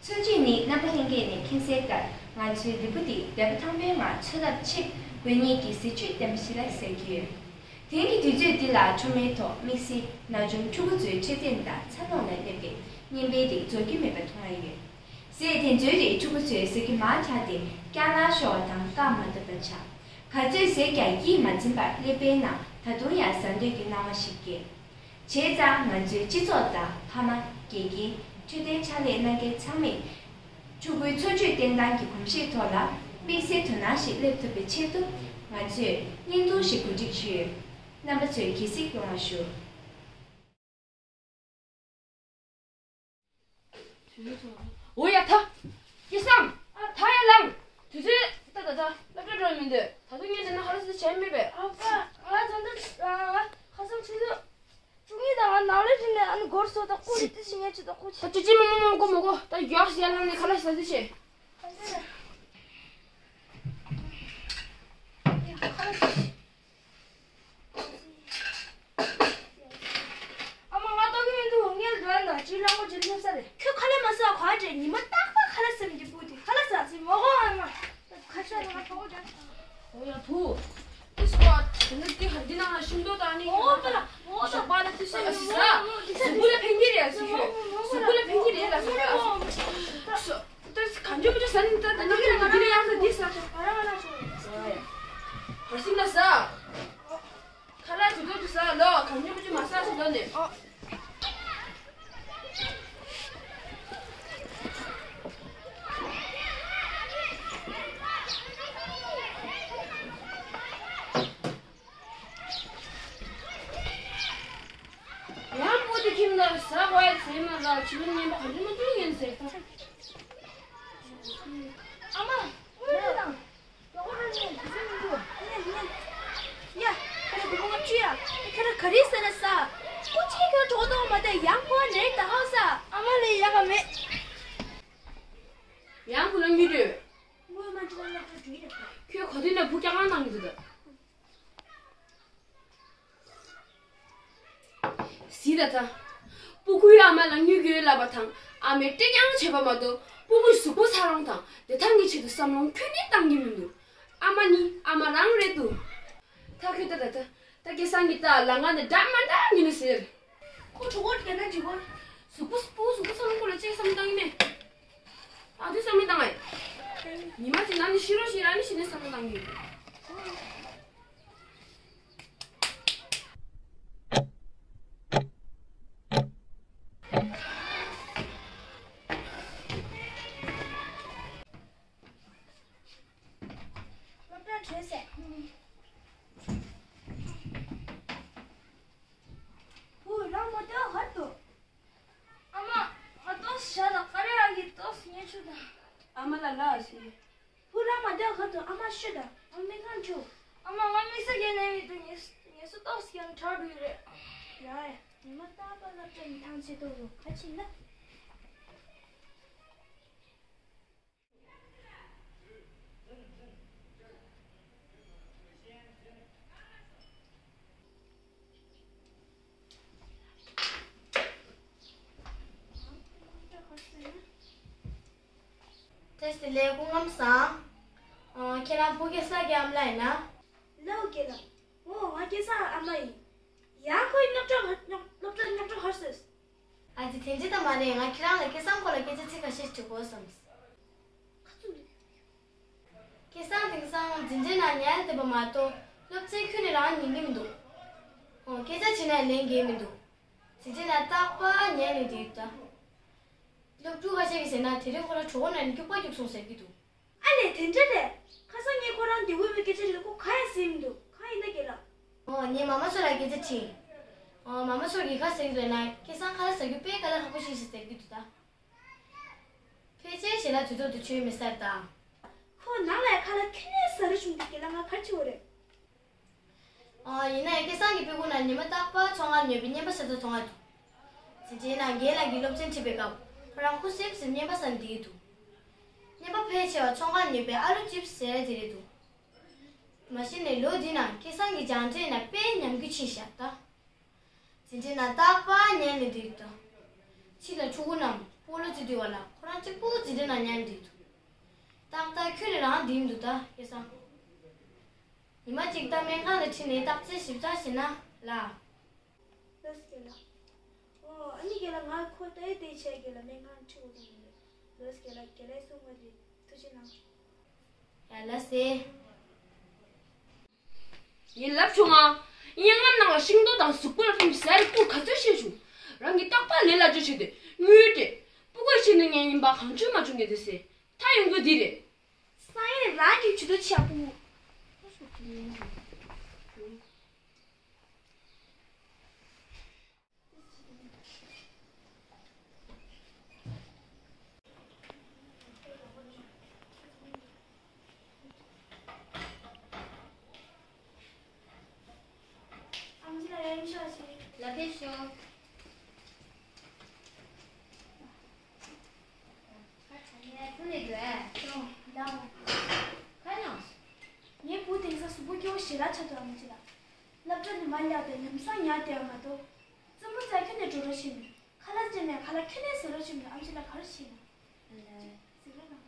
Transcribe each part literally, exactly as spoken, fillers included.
འཚོ་བཅུད་ནི་རྣམ་པ་ལྷན་རྒྱས་ནས་མཁྱེན་གསལ་ལྟར་ང་ཚོའི་ལུས་པོ་འདི་འདོད་པ་ཐང་པོའི་ངང་འཚོ་ཐབས་ཆེད་དགོས་ངེས་ཀྱི་ཟས་བཅུད་ལྡན་པ་ཞིག་ལ་ཟེར་གྱི་ཡོད། དེང་གི་དུས་ཚོད་འདི་ལ་ཁྲོམ་རའི་ཐོག་དམིགས་བསལ་ན་ཆུང་ཕྲུ་གུ་ཚོའི་འཕྲོད་བསྟེན་དང་འཚར་ལོངས་ལ་སླེབས་པའི་བརྙན་དཔེ་རིགས་རྫོགས་ཀྱི་མེད་པ་མཐོང་ཡ་ཡོད། ཟས་དེ་ཚོའི་རིགས་ཕྲུ་གུ་ཚོའི་ཟ་གི་མང་དྲགས་ཏེ་རྐྱང་ལངས་ཤོར་བ་དང་རྐང་མ་བརྡབ་པ་ཆགས། ག་ཚོད་ཟས་ཀྱང་ཡིད་མ་ཚིམ་པར་ཀླད་པའི་ནང་ད་དུང་ཡང་ཟ་འདོད་ཀྱི་སྣང་བ་ཞིག་སྐྱེས། བྱས་ཙང་ང་ཚོའི་སྤྱི་ཚོགས་དང་ཕ་མ་དགེ་རྒན་འཕྲོད་བསྟེན་ཕྱག་ལས་གནང་མཁན་ཚང་མས་ཕྲུ་གུའི་འཚོ་བཅུད་བསྟེན་སྟངས་ཀྱི་གོམས་གཤིས་ཐོག་ལ་དམིགས་བསལ་དོ་སྣང་ཞིག་སླེབས་ཐུབ་པའི་ཆེད་དུ་ང་ཚོས་བརྙན་ཐུང་ཞིག་གོ་སྒྲིག་ཞུས་ཡོད། རྣམ་པ་ཚོས་དགྱེས་གཟིགས་ཡོང་བ་ཞུ། འོ་ཡ་ད། སྐལ་བཟང་། ད་ཡར་ལངས། དུས་ཚོད་ད་ད་ད་སློབ་གྲྭ་འགྲོ་མི་འདོད། ད་དུང་ངས་བྱས་ན་ཁ་ལག་ཟ་བྱས་མེད་པས། ཨ་ཕ། ང་ད་ལྟ་ཁ་སང་ཆུ་ཚོད་བཅུ་གཉིས་དང་ང་ནང་ལས་རིང་ནས་ཨ་ནི་སྒོར་སོ་དང་ཀུ་རེ་ཏི་ཞིག་ཉལ་ཆུ་དང་ཀུ་ཅི། ད་ཅི་ཅི་མོ་མོ་མོ་མགོ་མོ་མགོ་ད་ཡག་ཡར་ལངས་ནས་ཁ་ལག་ཟ་ཟི་བྱས། ཨ་མ་ང་ལྟོགས་ཀྱི་མི་འདུག་ངས་འགྲོ་ཡ་ན་ཅི་རང་མགོ་ཅི་སླེབས་ས་རེད། ཁྱོད་ཁ་ལག་མ་ཟ་ག་བ་འདྲེ། ཉི་མ་རྟག་པར་ཁ་ལག་ཟ་མི་འདི་སྤུ་དེ་ཁ་ལག་ཟ་ཟི་མོ་གོ་ཨ་མ། ཁ་ཤ་ང་ཐོག་ཅག་ཨོ་ཡ་བུ། ཏི་སུ་བ་དེ་ནི་ཏི་ཧར་འདི་ནང་ལ་ཤིང་ཏོག་དང་ནི་ཨོ་པ་ལ་ཨོ་ཞོགས་པ་ལ་ཏི་སུ་ཨ་སི་ཟ། གཟུགས་པོ་ལ་ཕན་གྱི་རེད་ཨ་སི་ཁྱོད། གཟུགས་པོ་ལ་ཕན་གྱི་རེད་ལ་ཟ་ཨ་སི། ཏི་སུ། ཏི་སུ་གང་བྱུང་མི་བྱུང་ཟ་ནི་ད་ད་ནི་ཁྱོད་ལ་འདི་ལ་ཡང་ཟ་འདི་ཟ། ཨ་ར་ང་ལ་ཤོག་ཧར་སིང་ལ་ཟ། ཁ་ལག་དུས་ཐོག་ཏུ་ཟ་ལོ། གང་བྱུང་མི་བྱུང་མ་ཟ་ཟེར་ལོ་ནས། ཨོ། ཡང་པོ་དེ་ཁྱིམ་ལ་ཟ་བ་ཟེར་མ་ལ་ཕྱི་ལོ་ངན་པ་གང་བྱུང་མ་བྱུང་ཡིན་ཟེར་ད། ཨ་མ། དངུལ་དང་། ཡ། ཁྱེད་རང་སྒོར་མོ་ལྔ་བཅུ་ཡ། ཁྱེད་རང་ག་རེ་ཟ་ན་ཟ། སྐུ་མཁྱེན། ཁྱོད་གྲོགས་དང་མ་བསྡད་ཡང་ཁོ་འདྲེ་ད་ཧ་ས། ཨ་མ་ལས་ཡག་ག་མེད། ཡང་བུ་ལ་དངུལ་སྤྲོད། དངུལ་མ་འདྲ་ལ་འགྲོ་རྒྱུ་ཡིན། ཁྱོད་ག་དུས་ནས་བུ་སྐྱག་ཁང་བཏང་གི་འདུག་ད། གཟིགས་ད་ད། སྤུ་གུའི་ཨ་མ་ལ་དངུལ་དགོས་ལབ་པ་དང་ཨ་མས་སྤྲད་རྐྱང་བྱས་པ་མ་གཏོགས་སྤུ་གུའི་གཟུགས་པོ་འཚར་ལོངས་དང་བདེ་ཐང་གི་ཆེད་དུ་བསམ་བློ་ཁྱོན་ནས་བཏང་གི་མི་འདུག་ཨ་མ་ནི་ཨ་མ་རང་རེད་འདུག་ད་ཁྱོད་ད་ད་ད་ད་སྐལ་བཟང་གིས་ད་ལམ་ཁ་ནས་འདྲ་མ་འདྲ་ཉོས་ནས་ཟེར། ཁོ་གྲོད་ཁོག་བརྒྱབ་ན་འགྲིག་གོ། གཟུགས་པོ་སྤུ་གུ་གཟུགས་པོ་འཚར་ལོངས་སྐོར་ལ་ཅིག་བསམ་བློ་བཏང་གི་མེད། ཨ་དུས་བསམ་བློ་བཏང་ཨེ། ཉི་མ་གཅིག་ན་ནི་ཤི་རོགས་ཤིག་ར་ནི་ཤི་ནས་བསམ་བློ་བཏང་གི་ཡོད། སློབ་གྲྭ་གྲོལ་ཟེར། བུ་རང་མ་སྡོད་གར་འདུག་ཨ་མ། ང་ཏོག་ཙམ་བཞག་དང་། ཀ་རེ་ཨ་གི་ཏོག་ཙམ་ཉལ་ཆོག་དང་། ཨ་མ་ལ་ལབ་ཟེར། བུ་རང་མ་སྡོད་གར་འདུག་ཨ་མ་ཤོད་དང་། ཨ་མ་མིག་ཁང་ཆུ། ཨ་མ་ང་དམིགས་བསལ་གྱི་ནད་མི་འདུག་ངལ་གསོ་ཏོག་ཙམ་ཡང་དྲག་འགྲོ་གི་རེད། ཡ་ཡ། ཉི་མ་རྟག་པར་སློབ་གྲྭ་ནས་ཐང་ཆད་འདུག་ག་ཕྱིན་ན། བཀྲ་ཤིས་བདེ་ལེགས། སྐུ་ཁམས་བཟང་། ཨ། ཁྱེད་རང་བུ་སྐལ་བཟང་གི་ཨ་མ་ལགས་ཡིན་ན། ལགས་སོ་རྒན་ལགས། འོ་ང་སྐལ་བཟང་ཨ་མ་ཡིན། ཡང་ཁོ་ཡི་སློབ་གྲྭ་ག་སློབ་གྲྭ་སློབ་གྲྭ་ག་རེ་སོང་། ཨ་ཙི། དེ་འདྲ་ད་མ་རེད། ང་ཁྱེད་རང་ལ་སྐལ་བཟང་སྐོར་ལ་སྐད་ཆ་ཚིག་ཁ་ཤས་དྲི་དགོས་བསམས། ཁ་ཚུགས་རེད། སྐལ་བཟང་དེང་སང་འཛིན་གྲྭའི་ནང་ཉལ་བསྡད་པ་མ་གཏོགས་སློབ་ཚན་ཁྱོན་ནས་རང་ཉན་གྱི་མི་འདུག་ཨོ། སྐད་ཆ་དྲིས་ན་ལན་རྒྱག་མི་འདུག་འཛིན་གྲྭའི་ནང་རྟག་པར་ཉལ་ནས་བསྡད་ཡོད་ད། སློབ་ཕྲུག་ཁ་ཤས་ཀྱིས་ཟེར་ན་དེ་རིང་ཁོ་རང་གྲོད་ཁོག་ན་ནས་སྐྱུག་པ་སྐྱུག་སོང་ཟེར་གྱི་འདུག་ཨ་ལས། དེ་འདྲ་རེད། ཁ་སང་ངས་ཁོ་རང་དེ་འུ་མི་སྐད་ཆ་དྲིས་ལ་ཁོ་ག་ཡང་ཟེར་མི་འདུག་གང་ཡིན་ན་རྒན་ལགས། ཨོ། ངས་མ་མ་མཚོ་ལ་སྐད་ཆ་དྲིས། ཨོ། མ་མ་མཚོ་གིས་ག་ཟེར་གྱི་འདུག་ན། སྐལ་བཟང་ཁ་ལག་ཟ་རྒྱུ་དཔེ་དཀའ་ལས་ཁག་པོ་ཞིག་ཟེར་གྱི་འདུག་ད། ཕལ་ཆེར་ཞལ་ལག་དུས་ཐོག་ཏུ་མཆོད་མི་ཚར་ད། ཁོ་ནང་ལ་ཡ་ཁ་ལག་ཁྱོན་ནས་ཟ་རུ་བྱུང་དུས་རྒན་ལགས་ང་ག་རེ་བྱེད་དགོས་རེད། ཨ། ཡིན་ན་ཡང་སྐལ་བཟང་གི་སྤུ་གུ་ན་ཉི་མ་རྟག་པར་ཚོང་ཁང་ཉོས་པའི་བརྙན་པར་ཟ་ཚུལ་མཐོང་ཡ་འདུག་དེ་རྗེས་ན་རྒན་ལགས་ཀྱིས་སློབ་ཚན་ཁྲིད་པའི་སྐབས་ཁོ་རང་ཁུ་སིམ་སིམ་བརྙན་པར་ཟ་ནས་བསྡད་ཀྱི་འདུག་བརྙན་པར་ཕལ་ཆེ་བ་ཚོང་ཁང་ཉོས་པའི་ཨ་ལུ་ཅིབ་སི་ཟེར་ཡ་དེ་རེད་འདུག་མ་གཞི་ནས་ལོ་འདི་ནང་སྐལ་བཟང་གི་སྦྱངས་འབྲས་ན་དཔེ་ཉམས་རྒུད་ཕྱིན་བཞག་ད། དེ་འདྲའི་ན་རྟག་པར་ཉལ་ནས་འདུག་ད། ཕྱི་ལ་ཕྲུ་གུ་རྣམས་སྤོ་ལོ་རྩེ་དུས་བ་ལ་ཁོ་རང་ གཅིག་པུ་འཛིན་གྲྭ་ནང་མཉམ་འགྲིག་འདུག་ཏག་ཏག་ཁྱོད་ལས་རང་འགྲིག་འདུག་ད་སྐལ་བཟང་། ཉི་མ་གཅིག་ད་སྨན་ཁང་ལ་ཁྲིད་ནས་བརྟག་དཔྱད་ཞིབ་ཚགས་བྱས་ན་ལ། ལགས་སོ་རྒན་ལགས། ཨོ་ཨ་ནི་རྒན་ལགས། ང་ཁོ་ལྟ་ཡི་ལྟ་ཡི་བྱས་རྒན་ལགས་སྨན་ཁང་ཁྲིད་དགོས་དོན་མི་འདུག་ལགས་སོ་རྒན་ལགས། རྒན་ལགས་གསུང་བ་དེ་ཐུགས་རྗེ་གནང་། ཡ་ལགས་སེ། ངས་ལབ་བྱུང་ང་། སྙན་ངག་ནང་ལ་ཤིང་ཏོག་དང་གཟུགས་པོ་ལ་ཕན་པའི་ཟས་རིགས་ཀུན་ག་ཚོད་བཤད་བྱུང་། རང་གིས་རྟག་པར་ལས་སླ་བཅོས་བྱས་ཏེ་དངུལ་སྤྲད། སྤུ་གུ་ཤི་ནས་ངས་ཉིན་པ་གང་བྱུང་མ་བྱུང་ངས་དེ་ཟེར། ད་ཡོང་དགོས་འདི་རེད། སང་ཉིན་རང་གིས་ཇུས་གཏོགས་བྱས་སྤུ་གུ། ཨམ་ཆི་ལགས་ཡར་ཤོག་ཅིག་ལགས་ཕེབས་ཤོག་ཁ་ཁ་ནས་ཐུག་ནས་འདུག་ཨེ། ལགས། ཁ་ཉོ། ངའི་བུ་དེང་སང་གཟུགས་པོ་སྐྱོ་བོ་ཞེ་དྲག་ཆགས་འདུག་ཨམ་ཆི་ལགས། སློབ་གྲྭ་ནས་མར་བརྒྱབ་སྟེ་ལམ་སང་ཉལ་བསྡད་པ་མ་གཏོགས། རྩེད་མོ་རྩེ་ཁྱོན་ནས་འགྲོ་རོགས་བྱས་མེད། ཁ་ལག་ཟས་ནས་ཁ་ལག་ཁྱོན་ནས་ཟ་རོགས་བྱས་མེད། ཨམ་ཆི་ལགས་ག་རེ་བྱས་ན། ཨ་ལས། ཟིག་ར་དང་།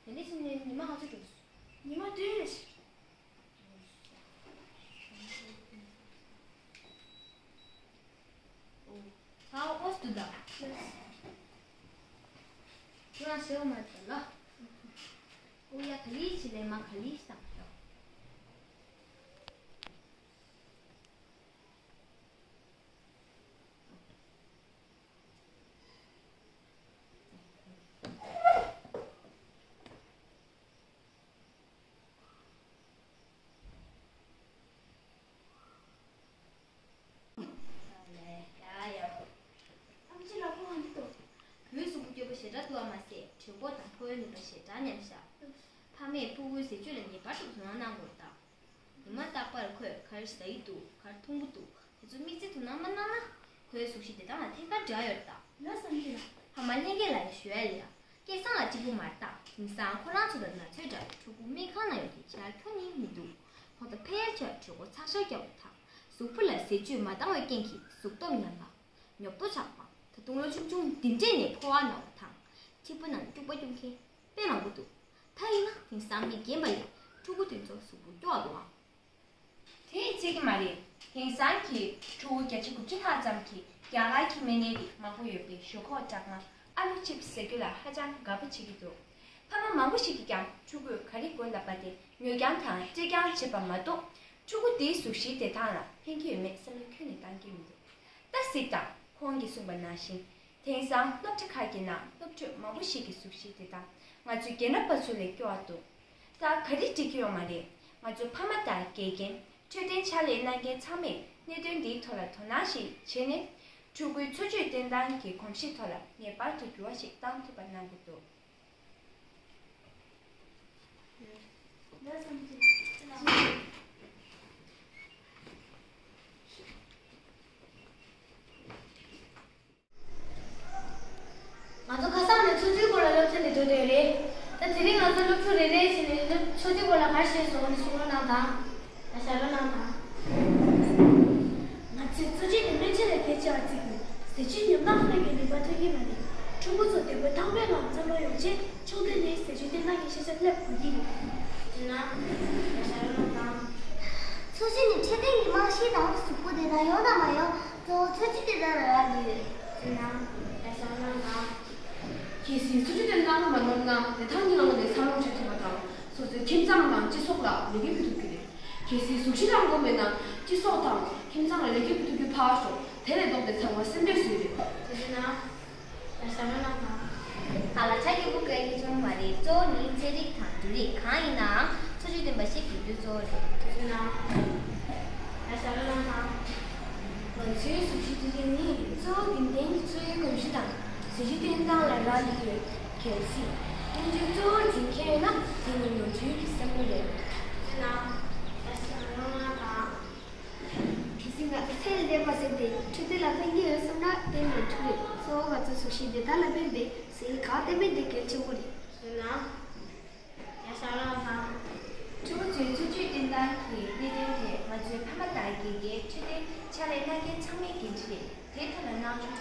དེ་འདྲ་བྱས་ནས་ཉི་མ་ག་ཚོད་འགྲོ་སོང་། ཉི་མ་བདུན་རེད་ཤག་ཨོ། ཨོ་སྟུ་ད། ཁྱོད་རང་ཤེས་མ་ཐུབ་ལ། ཨོ་ཡ་ག་ལི་ཞིག་ལས་མ་ག་ལི་ཞིག་དང་ཤོག་ཨ་ལས། ཡ་ཡ། ཨམ་ཆི་ལགས་ཁོང་འདི་དང་། བུའི་གཟུགས་པོ་སྐྱོ་པོ་ཞེ་དྲག་འདུག་པ་མ་ཟད་གྲོད་ཁོག་དང་ཕོ་བའི་ནུས་པ་ཞེ་དྲག་ཉམས་ཤག་ཕ་མས་ཕྲུ་གུའི་ཟས་སྤྱོད་ལ་ངེས་པར་དུ་དོ་སྣང་གནང་དགོས་པ་དང་། ཉི་མ་རྟག་པར་ཁོས་ག་རེ་ཟ་ཡི་འདུག་ག་རེ་འཐུང་གི་འདུག་དེ་ཚོ་དམིགས་བསལ་དོ་སྣང་མ་གནང་ན། ཁོའི་གཟུགས་གཞི་བདེ་ཐང་ལ་ཐད་ཀར་འབྲེལ་བ་ཡོད་རེད་ད། ལོ་གསུམ་གྱི་ལ། ཕ་མ་ལྷན་རྒྱས་ལ་ཡང་ཞུ་ཡ་ལ་ཡ། སྐལ་བཟང་ལ་གཅིག་པུ་མ་རེད་ད། དེང་སང་ཁོ་རང་ཚོ་དང་ན་ཚོད་འདྲ་བའི་ཕྲུ་གུ་སྨན་ཁང་ནང་ཡོད་དེ་ཁྱེད་རང་ཁྱོན་ནས་མི་འདུག་ཁོང་ཚོ་ཕལ་ཆེར་གྲོད་ཁོག་ཚ་ཤར་རྒྱག་པ་དང་། གཟུགས་པོ་ལ་ཟས་བཅུད་མ་འདང་བའི་རྐྱེན་གྱིས་གཟུགས་སྟོབས་ཉམས་པ། ཉོབ་ཏོ་ཆགས་པ། ད་དུང་ལོ་ཆུང་ཆུང་འདི་འདྲས་ནས་ཕོ་བ་ན་བ་དང་། མཁྲིས་པ་ནང་སྐྱུག་པ་སྐྱུག་མཁན་དཔེ་མང་པོ་འདུག་ད་ཡིན་ན་དེང་སང་མི་རྒན་པ་ལས་ཕྲུ་གུ་དེ་ཚོ་གཟུགས་པོ་སྐྱོ་བ་འདུག་ཨང་། དེ་ཡིན་ཚད་ཀྱི་མ་རེད། དེང་སང་གི་ཕྲུ་གུ་བརྒྱ་ཆ་དགུ་བཅུ་ལྷག་ཙམ་གྱིས་རྒྱ་གར་གྱི་སྨན་ནད་རིགས་མང་པོ་ཡོད་པའི་ཞོག་ཁོག་སྦྲང་མ་ཨ་ལུ་ཆིབས་ཟ་རྒྱུ་ལ་ཧ་ཅང་དགའ་པོ་བྱེད་ཀྱི་འདུག་ཕ་མ་མང་པོ་ཞིག་གིས་ཀྱང་ཕྲུ་གུས་ག་རེ་དགོས་ལབ་པ་དེ་ཉོ་རྐྱང་དང་སྤྲད་རྐྱང་བྱེད་པ་མ་གཏོགས། ཕྲུ་གུ་དེའི་གཟུགས་གཞིའི་བདེ་ཐང་ལ་ཕན་གྱི་ཡོད་མེད་བསམ་བློ་ཁྱོན་ནས་བཏང་གི་མི་འདུག་ད་གཟིགས་དང་། ཁོང་གིས་གསུངས་པ་ནང་བཞིན། དེང་སང་སློབ་གྲྭ་ཁག་གི་ནང་སློབ་ཕྲུག་མང་པོ་ཞིག་གི་གཟུགས་གཞི་དེ་དག་ང་ཚོའི་རྒན་རབས་པ་ཚོ་ལས་སྐྱོ་བ་འདུག་ད་ག་རེ་འགྲིག་གི་ཡོད་མ་རེད། ང་ཚོ་ཕ་མ་དང་དགེ་རྒན། འཕྲོད་བསྟེན་ཕྱག་ལས་གནང་མཁན་ཚང་མས་གནད་དོན་འདིའི་ཐོག་ལ་དོ་སྣང་ཞིག་བྱས་ནས། ཕྲུ་གུའི་འཚོ་བཅུད་བསྟེན་སྟངས་ཀྱི་གོམས་གཤིས་ཐོག་ལ་ངེས་པར་དུ་འགྱུར་བ་ཞིག་བཏང་ཐུབ་པ་གནང་དགོས་འདུག་ང་ཚོ་ཁ་སང་ནས་འཚོ་བཅུད་སྐོར་ལ་སློབ་ཚན་འདི་འགྲོ་བསྡད་ཡོད་རེད། ད་དེ་རིང་ང་ཚོ་སློབ་ཕྲུག་རེ་རེ་བྱས་ནས་སློབ་འཚོ་བཅུད་སྐོར་ལ་ག་རེ་ཤེས་སོང་ནས་གསུང་རོགས་གནང་དང་། ཡ་ཞབས་བྲོ་གནང་དང་། ང་ཚོས་འཚོ་བཅུད་དེ་སྨན་དཔྱད་ལ་གལ་ཆེ་བ་བརྩི་དགོས། ཟས་བཅུད་ཉམས་སྣང་སློང་གི་ནུས་པ་ཐོན་གྱི་མ་རེད། ཕྲུ་གུ་ཚོ་བདེ་པོ་ཐང་པོའི་ངང་འཚར་ལོངས་ཡོང་ཆེད་ཆུང་དུས་ནས་ཟས་བཅུད་བསྟེན་སྟངས་ཀྱི་ཤེས་བྱ་སླེབས་དགོས་ཀྱི་ཡོད། ཡིན་ན། ཡ་ཞབས་བྲོ་གནང་དང་། འཚོ་བཅུད་ནི་འཕྲོད་བསྟེན་གྱི་རྨང་གཞི་དང་། གཟུགས་པོ་བདེ་ཐང་ཡོང་དང་མ་ཡོང་གཙོ་བོ་འཚོ་བཅུད་དེ་དག་ལ་རག་ལས་ཡོད། ཡིན་ན། ཡ་ཞབས་བྲོ་གནང་དང་། གལ་སྲིད་འཚོ་བཅུད་དེ་གནང་གི་མ་ནོར་ན་བདེ་ཐང་གི་ངང་ནས་འཚར་ལོངས་བྱེད་ཐུབ་པ་དང་། སོ་སོའི་ཁྱིམ་ཚང་དང་སྤྱི་ཚོགས་ལ་ལེགས་སྐྱེས་ཕུལ་ཐུབ་ཀྱི་རེད། གལ་སྲིད་གཟུགས་གཞི་ལ་དགོས་མེད་ན་སྤྱི་ཚོགས་དང་ཁྱིམ་ཚང་ལ་ལེགས་སྐྱེས་ཕུལ་ཐུབ་རྒྱུ་ཕར་ཞོག་དེ་ལས་ལྡོག་སྟེ་ཚང་མ་སེམས་པས་བཟོས་རེད། དེ་བྱས་ན། ཡ་ཞབས་བྲོ་གནང་དང་། ཨ་ལ་ཆ་སྐྱིད་པོ་སྐད་ཆ་ཆུང་མ་རེད། གཙོ་བོ་ནི་ཚན་རིག་དང་འབྲུ་རིགས་གང་ཡིན་ནའང་འཚོ་བཅུད་ལྡན་པ་ཞིག་དགོས་རྒྱུ་གཙོ་བོ་རེད། དེ་བྱས་ན། ཡ་ཞབས་བྲོ་གནང་དང་། ང་ཚོའི་གཟུགས་གཞི་དེ་རིང་ནི་གཙོ་བོ་རྒྱུན་ལྡན་གྱི་འཚོ་བའི་གོམས་གཤིས་དང་ཟས་བཅུད་བསྟེན་སྟངས་ལ་རག་ལས་ཡོད། གལ་སྲིད་སྨན་བཅོས་གཙོ་བོར་འཛིན་མཁན་ཡོད་ན་དེ་ནི་ནོར་འཁྲུལ་གྱི་བསམ་བློ་རེད། དེ་བྱས་ན། ཡ་ཞབས་བྲོ་གནང་དང་། གལ་སྲིད་ང་ཚོ་ཚད་ལས་འདས་པ་ཟིན་ཏེ་འཕྲོད་བསྟེན་ལ་ཕན་གྱི་ཡོད་བསམ་ན་དེ་ནོར་འཁྲུལ་རེད། གཙོ་བོ་ང་ཚོའི་གཟུགས་གཞི་བདེ་ཐང་ལ་ཕན་པའི་ཟས་རིགས་གང་བསྟེན་པ་དེ་གལ་ཆེན་པོ་རེད། ཡིན་ན། ཡ་ཞབས་བྲོ་གནང་དང་། ཕྲུ་གུ་ཚོའི་འཚོ་བཅུད་བསྟེན་སྟངས་ཀྱི་གནད་དོན་དེ་ང་ཚོའི་ཕ་མ་དང་དགེ་རྒན། འཕྲོད་བསྟེན་ཕྱག་ལས་གནང་མཁན་ཚང་མའི་འགན་འཁྲི་རེད། དེའི་ཐོག་ལ་སྣང་ཆུང་